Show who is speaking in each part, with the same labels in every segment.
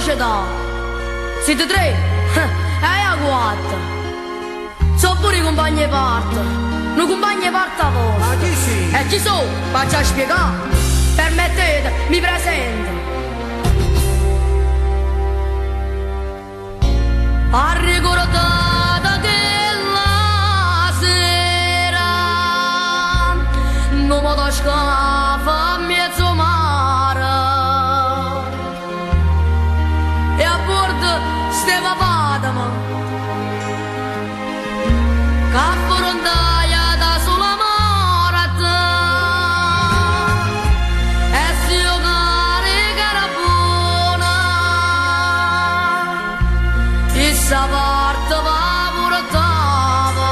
Speaker 1: società. Siete tre? E io quattro. So' pure i cumpagni 'e parte. Nu cumpagno 'e parta
Speaker 2: Ma
Speaker 1: vostra.
Speaker 2: chi si?
Speaker 1: E chi so'? V'aggia spiegà. Permettete, mi presento. Arricurdate chella sera, nu motoscafo mmiez' 'o mare e a buordo steva patemo c'affruntaje da sulo 'a morte e si 'o carico era buono isso 'a parte va purtava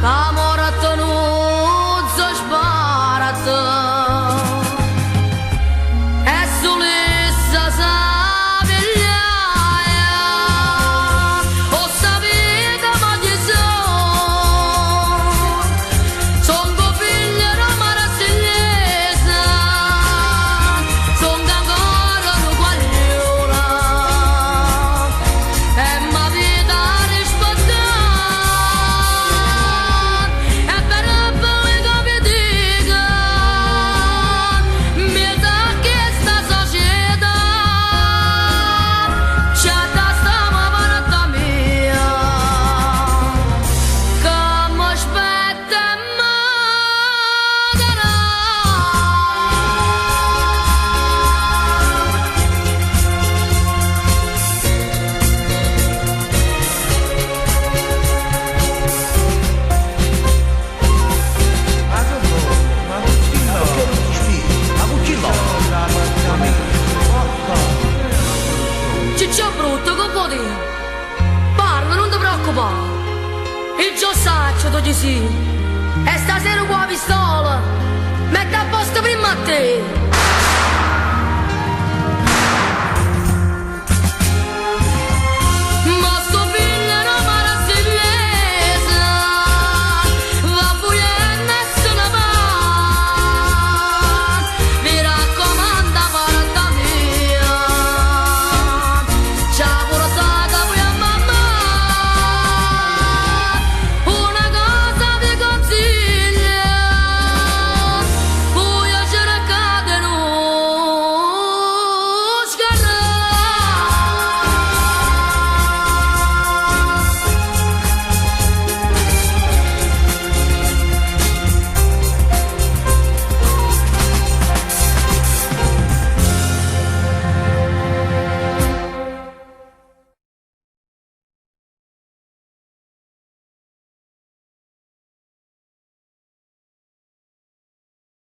Speaker 1: ca morte nun se sparte e sulo isso s' 'a pigliaje 'O sapite mo chi so'? Songo figlio d' 'o marsigliese, songo ancora nu guaglione e m'avita rispettà. È terribile che vi dico, mmiezz' a chesta società c'è da sta 'a parte mia che m'aspetta e me darà.
Speaker 2: Ma che vuoi? Ma chi
Speaker 3: Ma perché non ti spieghi? Ma con chi l'ho?
Speaker 1: Ciccio brutto, che vuoi dire? Parla, non ti preoccupare. Io già saccio tu chi sei. E stasera con la pistola metto a posto prima a te.